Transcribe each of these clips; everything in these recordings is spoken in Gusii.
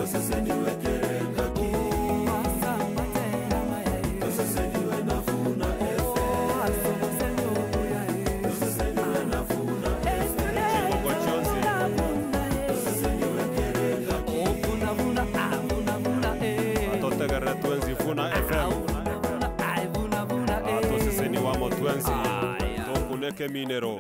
Toseseniwe kera engaki. Toseseniwe na Funa FM. Toseseniwe na Funa FM. Chingoko chionsi. Toseseniwe kera engaki. Atotegerere twensi Funa FM. Atoseseniwe amo twensi. Tokuneke eminero.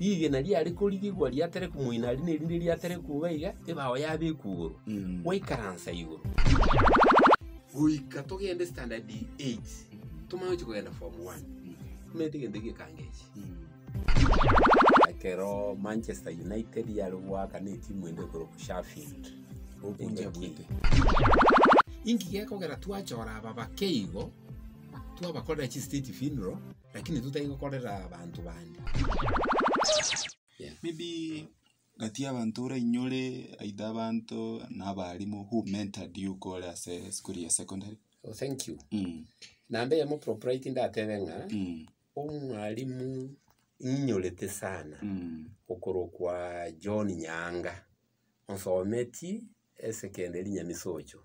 Rigena riare korigigwa riaterekwa moino aria na erinde riaterekwa iga iga, ebao yabekwa igoro, gwaikaransa igoro. Goika togende standard eight, tomanye gochia kogenda form one. Omanyete egento egekanga echi. Ekero Manchester United yare goaka na etimu ende ekorokwa Sheffield. Engaki Inki gekogera twachora aba bake igo, twabakorera chistate funeral, lakini totari gokorera abanto bande. Yeah. Maybe gati y'abanto orainyore either abanto na abalimu who mentored you kore ase esukuru ya secondary. Oh, thank you. Namba eyemo proprietor ndatebe ng'a omwalimu inyorete sana okorokwa John Nyaanga, onsometi esekenderi Nyamisocho,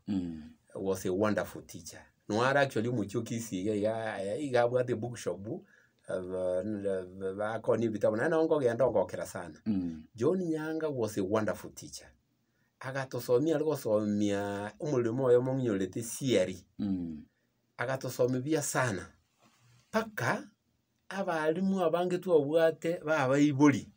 was a wonderful teacher. Noare actually omochie o Kisii iga iga iga abwate ebookshop bakonia ebitabu naende nabo nkogenda ogokera sana. John Nyaanga was a wonderful teacher. Agatosomia are gosomia omoremo oyomo ng'inyorete theory, agatosomia buya sana, mpaka abalimu abange twabwate babaibori,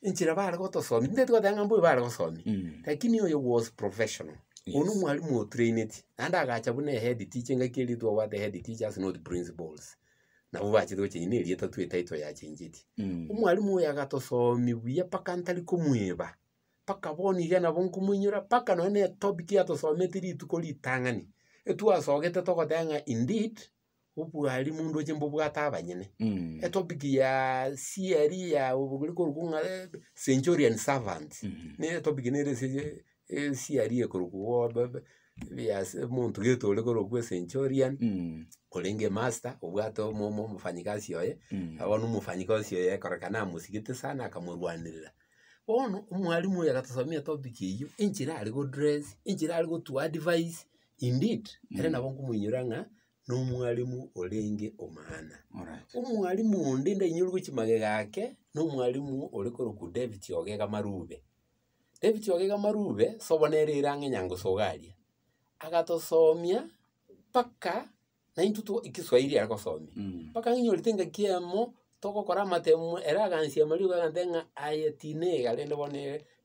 enchera bare gotosomia, tintagete goteba ng'a mbobe bare gosomia, lakini oyo was professional, oyo na omwalimu otraineti, naende agacha buna ehead teacher engaki eria twabwate head teachers not principals, nabo bachete gochengi na erieta tu etitle yachengetie. Omwalimu oyo agatosomia buya mpaka ntari komweba, mpaka bono iga nabo nkomoinyora mpaka nonye na etopic yatosometi rituko ritang'ani, etwasogete togoteba ng'a indeed, obwalimu ndoche mbobwate abanyene. Etopic ya theory ya obogori korokwa ng'a centurion servant, na etopic nere ase theory ekorokwa bo omonto gete ore korokwa ecenturion, orenge emaster obwate omo- omo- omofanyikazi oye, bono omofanyikazi oye ekorekana amosigete sana akamorwanerera. Bono omwalimu oyo agatosomia etopic eywo, enchera are godress, enchera are gotoadvise, indeed, ere nabo nkomoinyora ng'a na omwalimu orenge omwana. Omwalimu onde ndainyore gochia magega ake, na omwalimu ore korokwa David Ogega Marube. David Ogega Marube, sobo nere ere ang'e Nyangoso iga aria, agatosomia mpaka naintwe twa ekeswahili are gosomia, mpaka ng'inyorete engaki eyemo, togokora amatemo ere agansia amariko agantebia ng'a aye tinega rende bono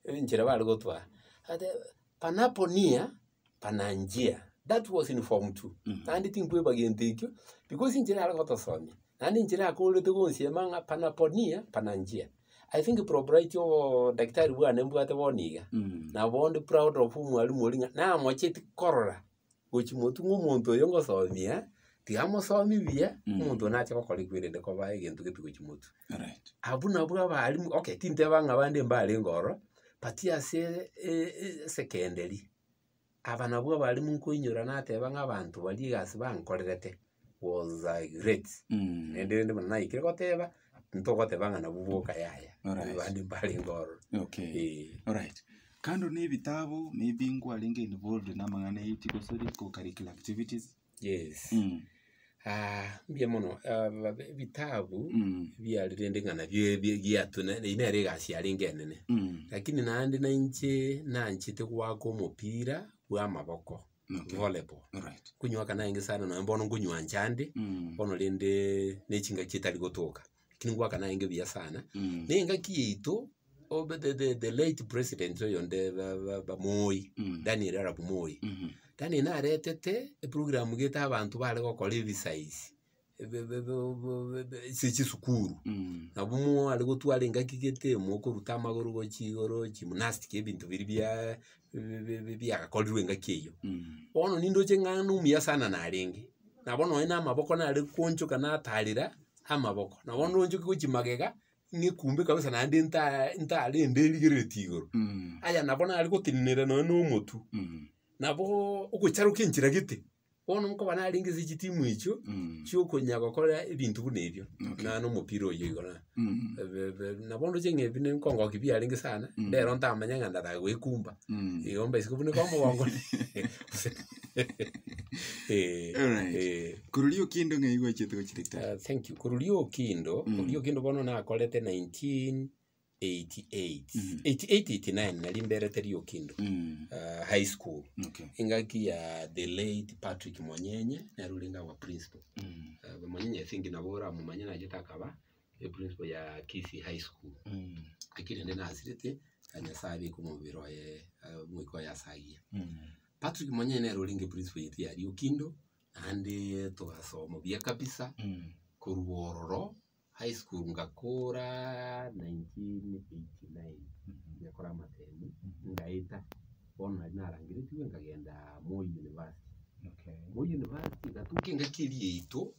enchera bare gotwara, agateba panapo nia pana njia, that was in form two, naende tinkweba gento ekio, because enchera are gotosomia, naende enchera akorete gonsiema ng'a panapo nia pana njia. I think propriety obodaktari bwane mbwate bono iga, nabo onde proud of omwalimu oria ng'a namocheti korora gochia motwe ng'a omonto oyo ngosomia, tiga amosomie buya, omonto oyo nache gokora ekwerende koba egento gete gochia motwe. Abwo nabwo abalimu, okay tinteba ng'a abande mbarenge ororo, but ase esekenderi, aba nabwo abalimu nkoinyora nateba ng'a abanto baria egasi bankorerete was great. Naende rende buna naikire goteba, ntogoteba ng'a nabwo boka yaya, abande mbarenge ororo. Okay. Eh. Alright. Kando na ebitabu, maybe nkwarenge involved na amang'ana ya gose co-curricular activities. Yes. Mbuya mono, ebitabu biare rende ng'a nabio giatwe eyio nere egasi yarenge enene. Lakini naende na inche nanchete goaka omopira bwa amaboko, volleyball. Nkonywaka narenge sana nonye bono nkonywancha ande, bono rende ne chingaki chitari gotoka, lakini ngoaka narenge buya sana. Na engaki yaito, obe the the the late president oyonde ba ba ba Moi, Daniel Arap Moi, Daniel naretete eprogram gete abanto bare gokora ebisaisi ase chisukuru, nabo mware gotwara engaki gete mokoruta amagoro gochia igoro gymnastic ebinto biria bia biagakorirwe engaki eyio. Bono nindoche ng'a nomuya sana narenge, nabo nonye na amaboko nare koonchoka natarera amaboko, nabo ndonchoke gochia magega, ng'ekumbe kabisa naende nta ntarende rigereretie igoro. Aya nabo nare gotenenera nonye na omotwe, nabo ogocharoka enchera gete. Bono nkoba narenge ase chitimu echio, Mm. chiokonya gokora ebinto buna ebio, Okay. na na omopira oyio igo na Mm. nabo ndoche ng'a ebi nkongoki biarenge sana, Mm. ndero ntamanya ng'a ndataka goekumba, Mm. igo mbaise kobuneka omogongo eh, Alright. eh. Korwa riokindo ng'ai gwachete gochia daktari? Thank you. Korwa riokindo, Mm. korwa riokindo bono nakorete 1988, Mhm. 88 89 nari mberete riokindo Mm. high school. Okay. Engaki ya the late Patrick Monyenye, nere orenge our principal. Mm. Monyenye I think nabo oramomanye nachete akaba eprincipal ya Kisii High School. Mm. Lakini rende nasirete, Nyasaye abeke omobere oye omoika oye ase agiya. Mm. Patrick Monyenye nere orenge principal yaito ya Riokindo, naende togasoma buya kabisa, Mm. korwa ororo, high school ngakora 1989, ngakora amatemu, ngaeta, bono nari narangeretigwe nkagenda Moi University. Okay. Moi University egatuka engaki eria yaito,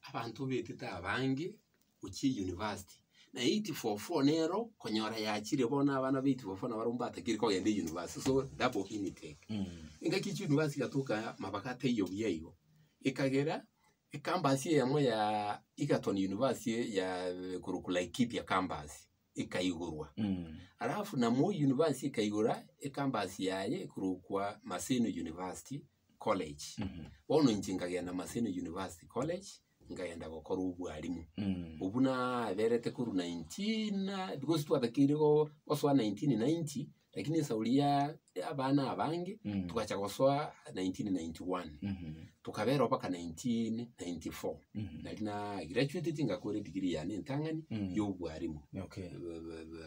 abanto betete abange, gochia university. Na 844 nero, konyora yachire bono abana ba 844 nabarabwo mbatakire kogenda university, so double intake. Mm. Engaki echi university egatuka mabaka ataiyo buya igo, ekagera, ecampus eyemo ya Egerton University ya korokwa Laikipia campus, ekaigorwa. Mm. Alafu na Moi University ekaigora ecampus yaye ekorokwa Maseno University College. Mhm. Bono inche nkagenda Maseno University College, nkagenda gokora obwarimu. Mm. Obwo naberete korwa 19 because twatakeire go gosoa 1990, lakini esauri ya abana abange, Mm. tugacha gosoa 1991. Mhm. Tukabera mpaka 1994. Mhm. Nari na graduated ngakora edegree yane entang'ani Mm. ya obwarimu. Okay.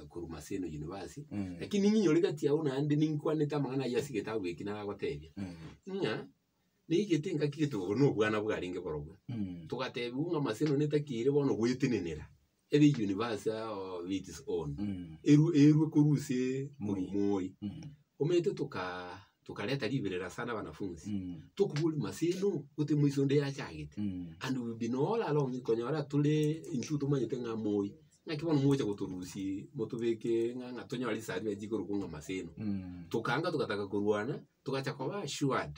Korwa Maseno University. Mm. Lakini ning'inyore gati abwo naende ninkwanete amang'ana aywo ase egetabu eki nagotebia, Mm. ng'a naigete engaki gete obo na obwana bwarenge borobwo. Mm. Togatebiwa ng'a Maseno netakeire bono goetenenera, ebe university of its own. Mm. Erwe erwe korwa ase Moi. korwa Moi. Mm. Omanyete toka tokareta riberera sana abanafunzi. Mm. Tokobori Maseno, gote moiso onde yachagete. Mm. And we've been all along konyora tore intwe tomanyete ng'a Moi, ng'aki bono mogocha gotorusia motobeke ng'a ng'a tonyore risasi chikorokwa ng'a Maseno. Mm. Tokaanga togataka korwana, togacha koba assured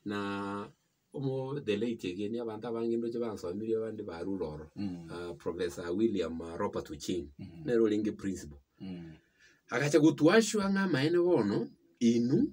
na omo the late again abanto abange ndoche bansomirie abande barure oro, Mm. Professor William Robert Ochieng, Mm. nere orenge principal. Mm. Agacha gotuassure ng'a amaene bono, inwe,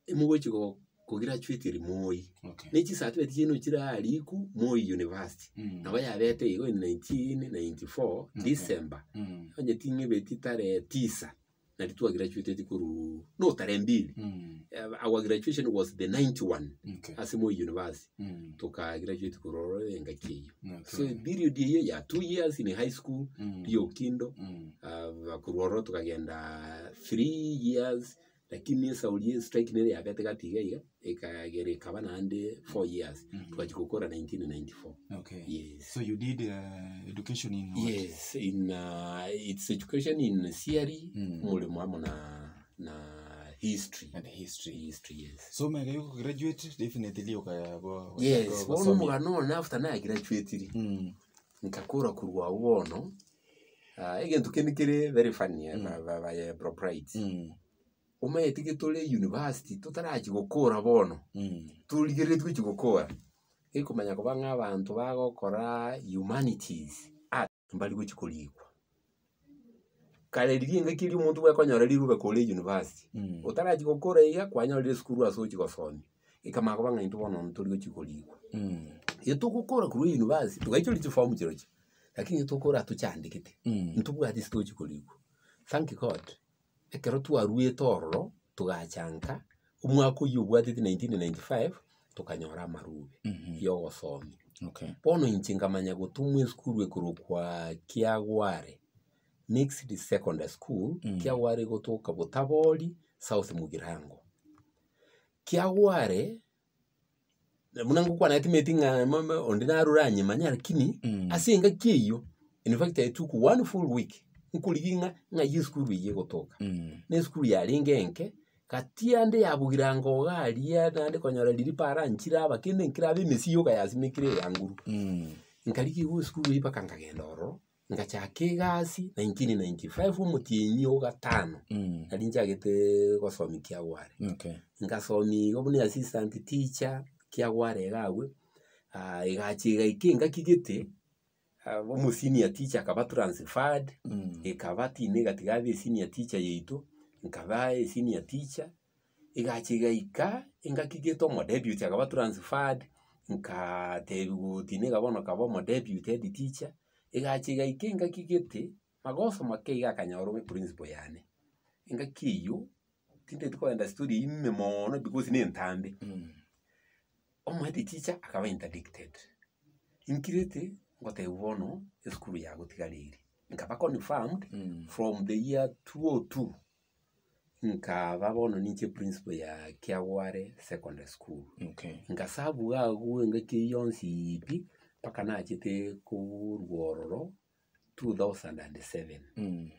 emogochi go kograduate Moi. Okay. Na echicertificate chiaino chirarikwu Moi University. Mm. Nabo yabete igo in 1994, Okay. December, Mm. onye ting'ebeti tarehe tisa, nari twagraduated korwa no tarehe mbili. Mm. Our graduation was the 91 Okay. ase Moi University. Mm. Tukagraduate korwa ororo engaki eywo. Okay. So period eywo ya 2 years in high school, Mm. Riokindo, Mm. korwa ororo tukagenda 3 years, lakini esauri ya strike nere yabete gati iga iga, ekagera ekaba naende 4 years. Mhm. Tugachi gokora 1994. Okay. Yes. So you did education in what? Yes, in its education in theory, Mm. omoremo amo na na history. And history. History, yes. So mega you graduate definitely okayabo. Yes, bono omogano one after nagraduatire, Mm. nkakora korwa abwo bono, egento kende kere very funny Mm. baye propriety. Mm. Omanyete getore university totarachi gokora bono, Mm. torigereretie gochi gokora, ekomanya koba ng'a abanto bagokora humanities, art, mbari gochi korikwa. Kare riria engaki eria omonto bwekonyora rirube kore university, Mm. otarachi gokora iga, kwanyorire esukuru ase ochi gosomia. Ekamanya koba ng'a intwe bono ntori gochi korikwa. Mm. Etogokora korwa university, togaichoria chifomu chirochio, lakini tokora tochandegete, Mm. ntobwati ase tochi korikwa. Thank God, ekero twaruete ororo, togachanka, omwaka oywo obwatete 1995, tokanyora amarube Mhm. ya ogosomia. Okay. Bono inche nkamanya gotumwa esukuru ekorokwa Kiagware Mixed Secondary School, Mm. Kiagware egotoka Botabori, South Mugirango. Kiagware, buna ngokwana timeti ng'a mama onde narure anyimanya lakini, Mm. ase engaki eywo, in fact I took one full week, nkorigia ng'a ng'ai esukuru eywo egotoka. Mm. Na esukuru yarenge enke, gati ande ya Bogirango iga aria naende konyora riria para nchiraba kende nkerabe emesi yoka yasimekire eya nguru. Mm. Nkarigia igo esukuru eywo mpaka nkagenda ororo, nkachaka egasi 1995 omotienyi o gatano, Mm. nari nchagete gosomia Kiagware. Okay. Nkasomia igo buna assistant teacher, Kiagware iga abwo, egacha egaika engaki gete, omo senior teacher akaba transferred, ekaba tine egatiga abe esenior teacher yaito, nkaba esenior teacher, egacha egaika engaki gete omodeputy akaba transferred, nkatebiwa tine iga bono kaba omodeputy head teacher, egacha egaika engaki gete, magoso make iga akanyora omoprincipal yane. Engaki eywo, tindeti kogenda story eywo ime moono because na entambe. Omohead teacher akaba interdicted, inkirete ngotebiwa bono esukuru yagotigareire. Nkaba confirmed from the year 202, nkaba bono ninche principal ya Kiagware Secondary School. Nkaserve iga abwo engaki eywo yonsi pi, mpaka nachete korwa ororo 2007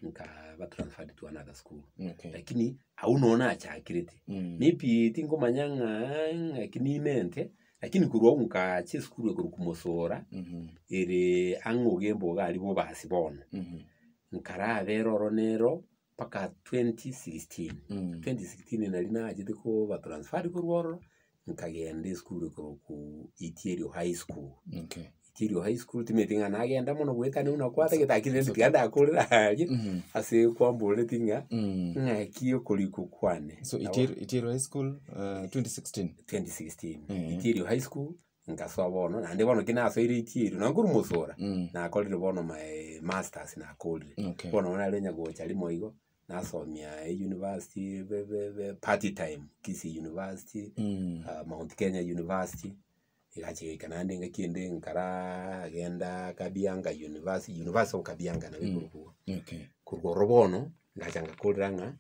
nkaba transferred to another school. Lakini abwo noo nachakirete, maybe tingomanya ng'a ng'aki nimente, lakini korwa abwo nkacha esukuru ekorokwa Mosora, ere ang'e Ogembo iga aria Bobasi bono. Nkarabera oro nero mpaka 2016, 2016 nari nachete koba transferred korwa ororo, nkagenda esukuru ekorokwa Itierio High School. Itierio High School timanyeti ng'a nagenda mono goetania buna kwatagete lakini rende tiga ndakorire aria, ase kwamboreti ng'a ng'aki okorikwa kwane. So Itierio, Itierio High School 2016? 2016 Itierio High School nkasoa bono, naende bono ki nasoire Itierio, nonye nkorwa Mosora, nakorire bono my masters nakorire. Bono nare onya gocha rimo igo, nasomia euniversity be- be- be part time, Kisii University, Mount Kenya University, egacha egaika naende engaki ende nkaraa genda Kabianga University, University of Kabianga nabo ekorokwa igo. Korwa ororo bono, ngacha ngakorera ng'a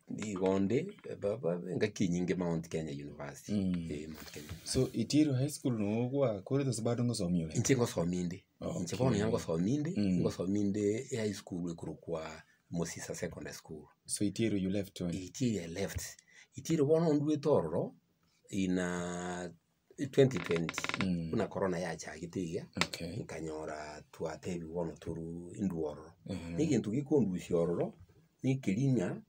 nigo nde ba- ba engaki enyinge Mount Kenya University, eh Mount Kenya University. So Itierio High School noo gwakorete gose bado ngosomia ore? Inche ngosomia inde, inche bono iga ngosomia inde, ngosomia inde ehigh school ekorokwa Mosisa Secondary School. So Itierio you left when? Itierio I left, Itierio bono ndwete ororo in 2020 buna corona yachagete iga, nkanyora twatebiwa bono torwe indwe ororo. Na egento gekondusia ororo, nekeri ng'a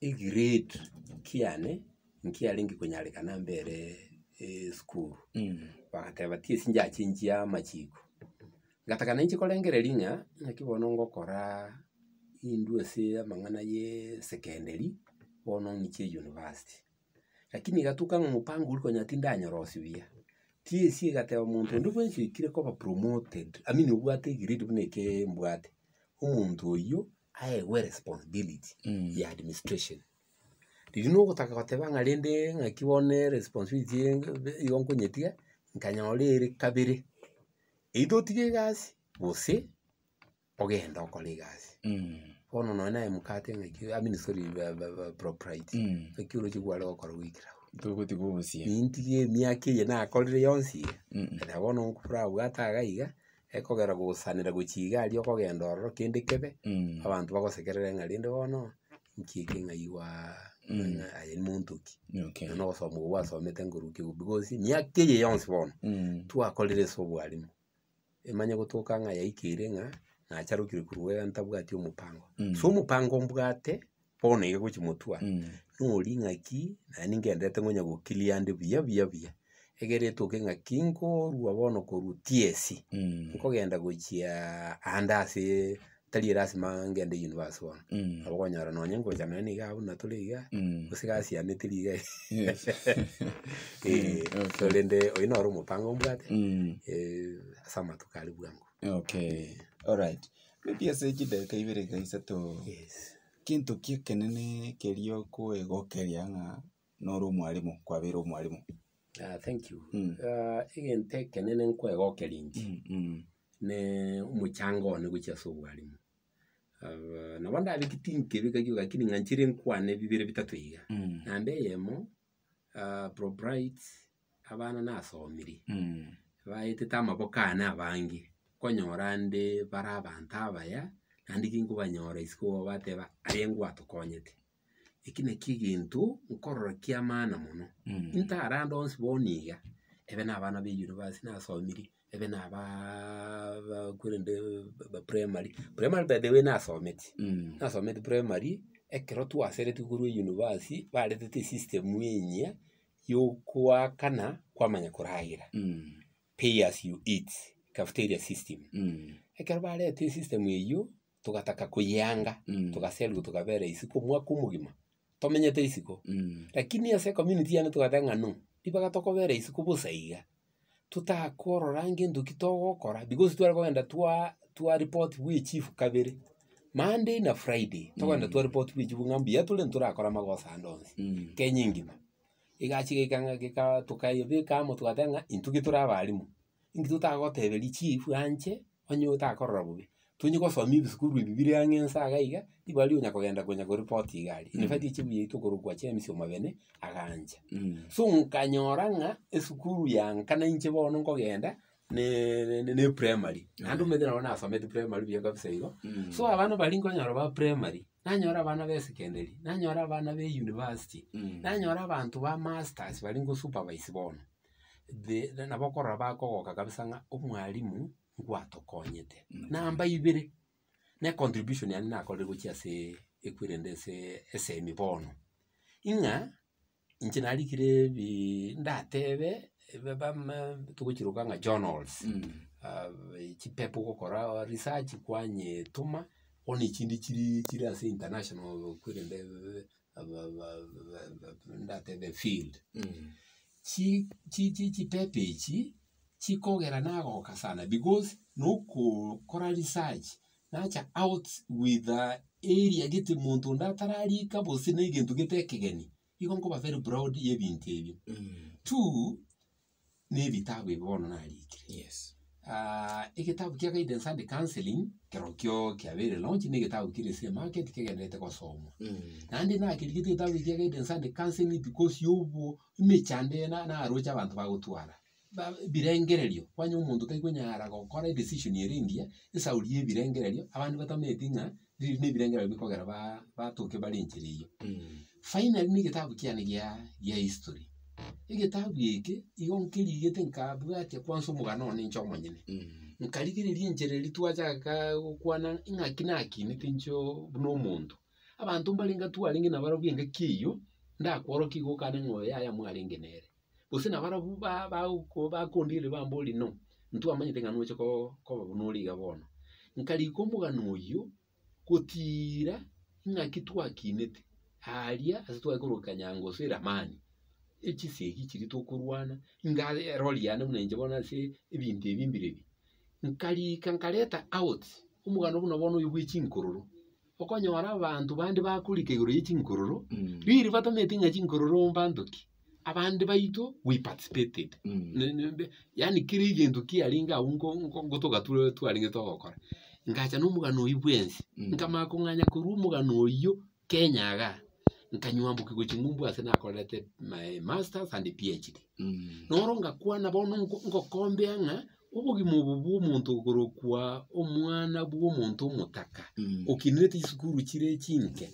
egrade kiane nkiarenge konyarekana mbere esukuru. Bagateba tiesi nchachenchia amachiko. Ngataka nainche korengereria ng'a naki bono ngokora indwe ase amang'ana ya secondary, bono ng'iche university. Lakini egatuka ng'a omopango oria konya tindanyorosia buya, TSC egateba omonto onde bwensi oikire koba promoted, I mean obwate egrade buna eke mbwate, omonto oyio aegwe responsibility ya administration. Riria nogotaka goteba ng'a rende ng'aki bono eresponsibility eye igo nkonyetiga, nkanyora ere kabere, either otige egasi gose ogende okore egasi. Bono nonye naye mokate ng'aki I mean sorry ba- ba- ba proprietor, ng'aki oroche kware gokora goikera abwo. Togotiga obosie. Nintige emiaka eye nakorire yonsi iga, na bono nkorabwate iga iga, ekogera gosanera gochia iga aria okogenda ororo kende kebe, abanto bagosekerere ng'a rende bono, nki eke ng'ai gwaa ng'a aye monto ki. Nonya ogosoma okwo gwasomete nkorukia because emiaka eye yonsi bono, twakorire ase obwarimu. Emanye gotoka ng'a yaikeire ng'a nacharokire korwa iga ntabwati omopango. So omopango mbwate bono iga gochia motwe nori ng'aki naende ningenderete ngonya go clear ande buya buya buya, egere etoke ng'aki nkorwa bono korwa TSC, nkogenda gochiaaa ande aseee tari erasima ngende university bono, nabo okonyora nonye ngocha nonye niga abwo buna tore iga, gose egasi yane teri iga so rende oyio noro omopango mbwate ase amatuko aria bwango. Okay, alright. Maybe ase chidakika ibere iga isato, Yes. kento ki ekenene keria okoegokeria ng'a nore omwalimu, kwabeire omwalimu? Thank you. Egento ekenene nkoegokeria inche, ne omochango one gochia ase obwalimu. Nabo ndabeke tinkebeka gioka lakini ng'a nchire nkwane bibere bitato iga. Naende eyemo, proprietor abana nasomire, baetete amaboko ane abange, nkonyora ande bare abanto abaya, naende ginkobanyora isiko bateba aye ngwatokonyete. Eki nakio egento nkorora kia maana mono, ntarande onsi bono iga, ebe na abana ba university nasomire, ebe na abaaa ba korende ba primary, primary by the way nasometi, nasometi primary, ekero twaseretie korwa university, baretete esystem enyia. Yokoakana kwamanya koragera, pay as you eat, cafeteria system. Ekero bareta esystem eywo, togataka koyeanga, togaserigwa tokabera isiko omwaka omogima, tomenyete isiko. Lakini ase ecommunity yane togateba ng'a no, ribaga tokobera isiko bosa iga, totakorora ngento ki togokora because tware kogenda twa twareport bwa echief kabere, Monday na Friday, tokogenda twareport bwa echief ng'a mbuya tore ntorakora amagoso ande onsi, Kenya engima. Egachia geika ng'a geka tokayebeka amo togateba ng'a intwe ki tore abalimu, inki totagoteberia chief anche onye otakorora bobe, tonye gosomia ebisukuru ebi bire ang'e nse iga iga, ribaga onya kogenda konya koripoti iga aria. In fact echief yaito okorokwa James Omabene agancha. So nkanyora ng'a esukuru ya nka na inche bono nkogenda ne primary, naende omanyete nabo nasomete primary buya kabisa igo, so abana baria nkonyora ba primary, nanyora abana ba esekenderi, nanyora abana ba eyunivasiti, nanyora abanto ba masters baria nko supervise bono, the nabo okorora bakogoka kabisa ng'a omwalimu ngwatokonyete. Namba ibere, na econtribution yane nakorire gochia aseee ekwerende ase esemi bono, ng'a inche narikire ebiiii ndatebe togochiroka ng'a journals, chipepa ogokora research kwanyetoma, bono echinde chiri chire ase international kwerende ndatebe field. Chi chi chi chipepa echi, chikogera nagoka sana because nokokora research nacha out with area gete monto onde atararika gose na egento gete ekegeni, igo nkoba very proud ya ebinto ebio. Two, na ebitabu ebi bono narikire. Yes. Egetabu kia guidance and counselling, kerokio kiabeire launch na egetabu kere ase emarket kegendererete gosomwa. Naende nakerigete egetabu eke kia guidance and counselling because ya obo emechando eye na naroche abanto bagotwara. Ba ebirengererio, kwanya omonto taikonyara gokora edecision ere engiya, esauri ya ebirengererio, abande batamanyeti ng'a riri na ebirengererio bikogera ba batoke bare enchera eyio. Finally na egetabu kiane gia gia history, egetabu eke, igo nkerigete nkabwatia kwanza omogano one inche omonyene, nkarigereria enchera eria twachaka gokwana ng'aki nakinete inche oo buna omonto. Abanto mbarenge twarenge nabarabwo engaki eyio, ndakworokia igo okane ng'a oyo yaya mwarenge nere. Gose nabarabwo ba- bagoko bakondigereria bamborie no, ntwamanyete ng'a noche ko koba buna ore iga bono. Nkarika omogano oyio, gotiira ng'aki twakinete aaria ase tware korwa Kanyangoso eramani, echisegi chiria tokorwana, inga erori yane buna inche bono ase ebinto ebi mbire ebi. Nkarika nkareta out, omogano buna bono oyo bwa echinkororo, okonyora abanto bande bakorika igoro ya echinkororo, riria batamanyeti ng'a chinkororo mbanto ki, abande baito we participated ne- ne- mbe yaani kera egento kiarenge abwo nko nko ngotoka ture twarenge togokora. Ngacha na omogano oywo bwensi, nkamanya kong'anya korwa omogano oywo Kenya igaa, nkanyuambokia gochia ng'umbu ase nakorete my masters and PhD. Noro ngakwana bono nko ngokombea ng'a obogima obo bwa omonto okorokwa omwana bwa omonto omotaka, okinerete chisukuru chire chinke,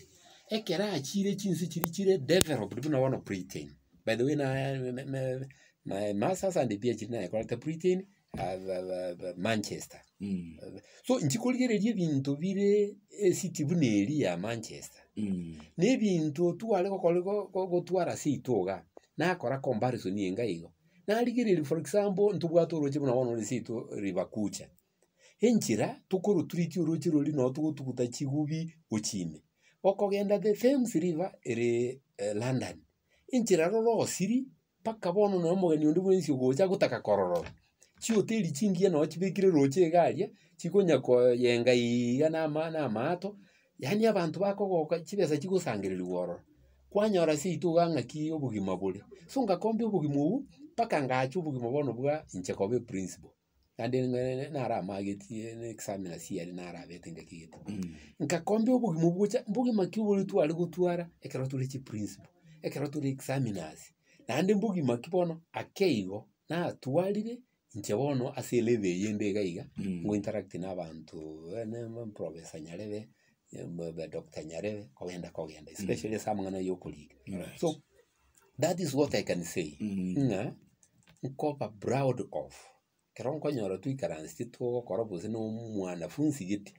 ekero achire chinse chiria chire developed buna bono Britain, by the way na my masters and PhD nayekorete Britain Manchester. So inche korigereria ebinto bire esiti buna eria ya Manchester, na ebinto tware gokora go- go- gotwara ase intwe igaa, nakora comparison enga igo, narigereria for example ntobwate oroche buna bono ore seito River Kucha. Enchera tokoroturitia oroche roria noo togotuguta chigubi gochia ime, gokogenda the Thames River ere London, enchera rorosiri mpaka bono nonye omogeni onde bwensi ogocha agotaka kororora, chihoteli chingiya noo chibekire roche iga aria, chikonya koyenga iga na ama na amaato, yaani abanto bakogoka chibesa chigosangereriwa ororo, kwanyora seito iga ng'aki obogima bore. So ngakombia obogima obwo, mpaka ngacha obogima bono bwa inche koba eprinciple. Naende naramagetie na examiner siari narabete ngaki gete. Nkakombia obogima obwo gocha mbogima ki oboria tware gotwara ekero tore chiprinciple, ekero tore examiners, naende mbogima ki bono ake igo natwarire inche bono ase elevel eye ende iga iga, ngo interact na abanto professor Nyarebe, Doctor Nyarebe, kogenda kogenda especially ase amang'ana ya okorika. So that is what I can say, ng'a nkoba proud of, ekero nkonyora twaikaransete togokora gose na omwanafunsi gete,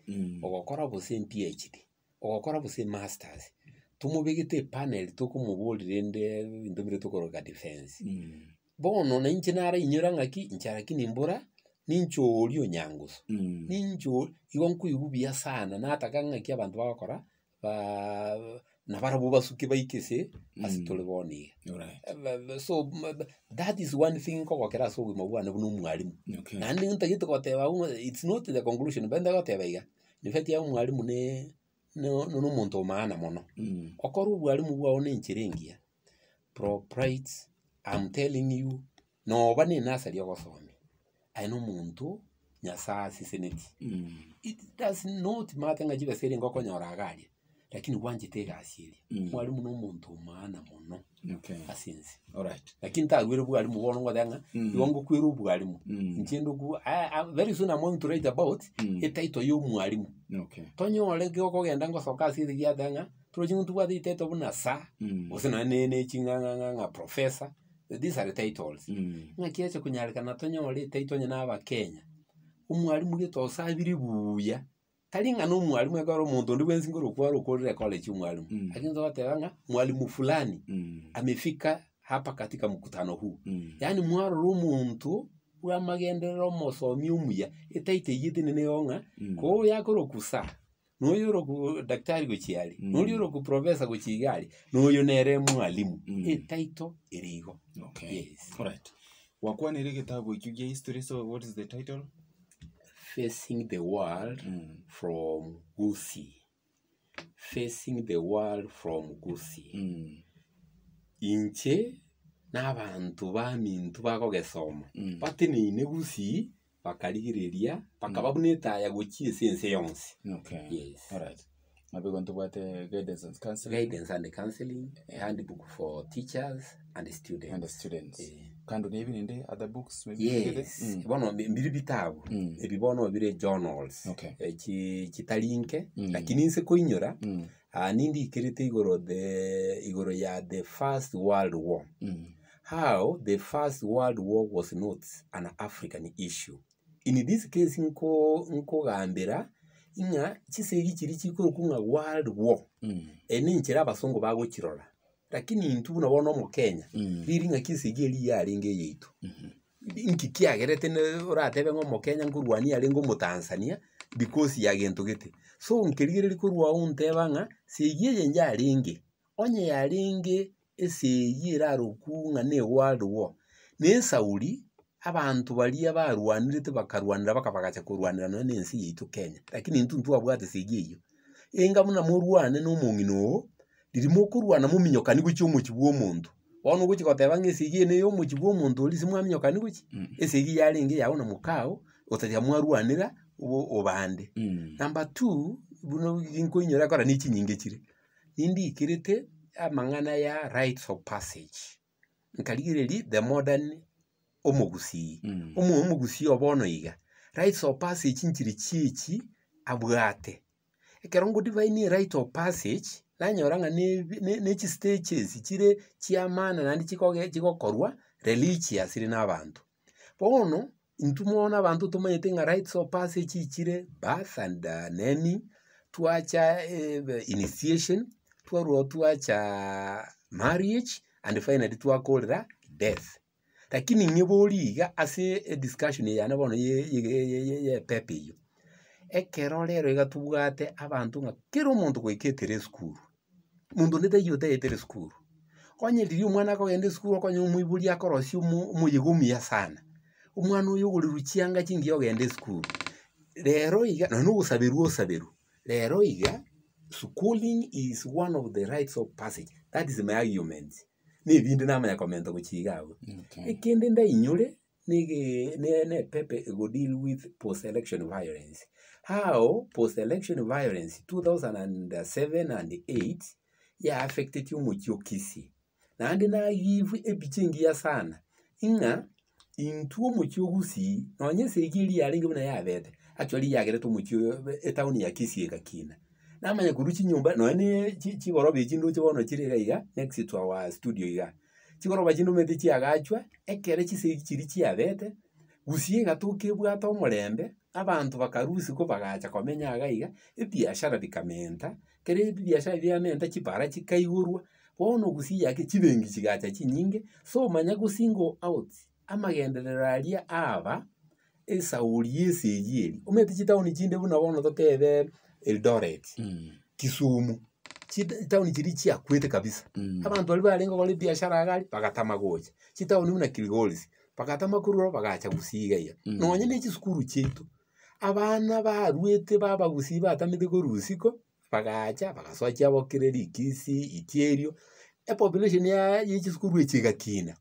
ogokora gose PhD, ogokora gose masters, Tomobegete epanel tokomoboria rende ebinto bire tokoroka defence. Bono na inche narainyora ng'aki inche lakini mbora ninche oria onyangusu, ninche oria, igo nkoigwa buya sana nataka ng'aki abanto bagokora baaaa nabarabwo basuke baike ase ase tore bono iga. Alright. So that is one thing nkogokera ase obogima bwane buna omwalimu. Okay. Naende ntagete goteba abwo ng'a it's not the conclusion but ntagoteba iga, in fact omwalimu ne no na omonto o maana mono. Okore obwalimu bwao na enchera engiya, proprite, I'm telling you, noba na enasari ogosomia, aye na omonto Nyasaye aseseneti. It does not matter ng'a chibesa ere ngokonyora iga aria, lakini gwanchete egasi eria. Omwalimu na omonto o maana mono Okay. ase ense. Alright. Lakini tarwere obwalimu bono ngoteba ng'a igo ngokwera obwalimu, inche ndoku very soon I'm going to write about etitle ya omwalimu. Okay. Tonyore gekogenda ngosoka ase ere giateba ng'a torochi ntobwate etitle buna sir, gose nonye ne ne ching'ang'ang'a ng'a professor, these are titles. Ng'aki eche konyarekana tonyore etitle onye na abakenya, omwalimu gete osabire buya, tari ng'a na omwalimu ekero omonto onde bwensi nkorokwa are okorire ecollege omwalimu, lakini togoteba ng'a mwalimu fulani amefika hapa katika mkutano huu. Yaani mwarora omonto bw'amagenderero omosomi omuya, etitle eyio etenene igo ng'a, ko oyo akorokwa sir, na oyo orokwa daktari gochia aria, na oria orokwa professor gochia iga aria, na oyo nere mwalimu, etitle ere igo. Okay. Yes. Alright. Gwakwanire egetabu ekio gia history so what is the title? Facing the world from Gusii. Facing the world from Gusii. Inche na abanto baminto bagogesoma, bateneine Gusii bakarigereria, bakaba buna etaya gochia ase ense yonsi. Okay. Yes. Alright. Nabo igo ntobwate guidance and counseling Guidance and counseling, a handbook for teachers and students. and the students. Eh. Kando na ebi nende other books maybe together? Yes, bono mbiri bitabu, ebi bono bire journals, Okay. chi chitari nke, lakini inse koinyora, nindikerete igoro the igoro ya the first world war, how the first world war was not an African issue. In this case nko nkogambera, ng'a chisegi chiria chikorokwa ng'a world war, eye na enchera abasongo bagochirora, lakini intwe buna bono omokenya, riri ng'aki esegi eria yarenge eyaito. Inki kiagerete ne oratebe ng'a omokenya nkorwania arenge omotanzania, because ya gento gete. So nkerigereria korwa agwo nteba ng'a, segi eye yarenge, onye yarenge esegi erarokwu ng'a na eworld war, na esauri, abanto baria barwanirete bakarwanera baka bagacha korwanera nonye na ense yaito Kenya, lakini intwe ntwabwate esegi eywo. Enga buna morwane na omong'ina oo, riria mokorwana mominyokani gochia omochie bwa omonto, bono ogochia goteba ng'a esegi eye na eya omochie bwa omonto oria ase mwaminyokani gochia, esegi yarenge yago na mokao, gotatiga mwarwanera obo obande. Number two, buna ginkoinyora ekora na echinyinge chire, nindikerete amang'ana ya rites of passage, nkarigereria the modern omogusii, omo omogusii o bono iga, rites of passage nchiri chiechi abwate. Ekero ngo define erite of passage, nanyora ng'a nebi ne ne chistages chire chia maana naende chikoge chigokorwa religiously na abanto. Bono, intwe mono abanto tomanyete ng'a rites of passage chire birth and naming, twacha initiation, twarwa twacha marriage, and finally twakorera death. Lakini ng'ebori iga ase ediscussion eye yane bono ye ye ye ye epepa eywo, ekero rero iga tobwate abanto ng'a kera omonto goika etere esukuru, monto onde taiyo otaetere esukuru, onye riria omwana akogenda esukuru okonyora omoibori akorosia omo omoyega omuya sana, omwana oyo ogorerwa chianga chingiya ogenda esukuru, rero iga nonye na ogosaberwa osaberwa, rero iga schooling is one of the rites of passage, that is my argument. Na ebinde namanya komenta gochia iga abwo. Okay. Ekende ndainyore, nege ne ne epepe ego deal with post election violence. How post election violence 2007 and 8 ya affecteti omochie o Kisii. Naende na give epicha engiya sana, ng'a intwe omochie o Gusii, nonye esegi eria yarenge buna yabete, actually yagerete omochie oyo etown ya Kisii egakina. Namanya korwa chinyomba nonye na chi chigoroba echi ndoche bono chire iga iga next to our studio igaa. Chigoroba chinde omanyete chiagachwa, ekere chisegi chiria chiabete, Gusii egatoka ebwate omorembe. Abanto bakarwa isiko bagacha komenya iga iga, ebiashara bikamenta, kere ebiashara biamenta chibara chikaigorwa, bono gusii yake chibenki chigacha chinyinge, so manya go single out amagenderero aria aba, esauri ya esegi eria. Omanyete chitaoni chinde buna bono totebe Eldoret, Kisumu, chitaoni chiria chiakwete kabisa. Abanto baria barenge gokora ebiashara iga aria, bagatama gocha. Chitaoni buna Kilgoris, bagatama korwa ororo bagacha gusii iga iga. Nonye na chisukuru chiaito, abana barwete ba abagusii batamete korwa isiko, bagacha bagasoa chiabokire rikisi, itierio, epopulation ya ya chisukuru echi egakina.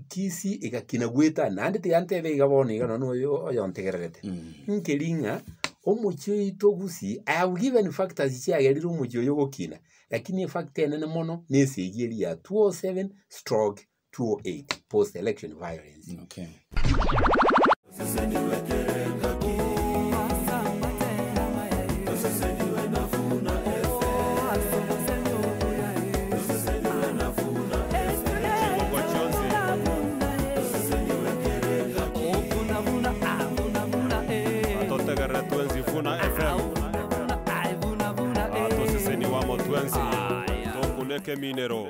Kisii egakina goetana, naende tiga ntebe iga bono iga nonye oyo oyontegererete, nkeri ng'a omochie oito gusii, I have given factors chiagerire omochie oyo gokina, lakini efactor enene mono na esegi eria ya 207 stroke 208 post election violence. Okay. Chingoko chionsi atotegerere twensi Funa FM atoseseniwamo twensi tokuneke minero.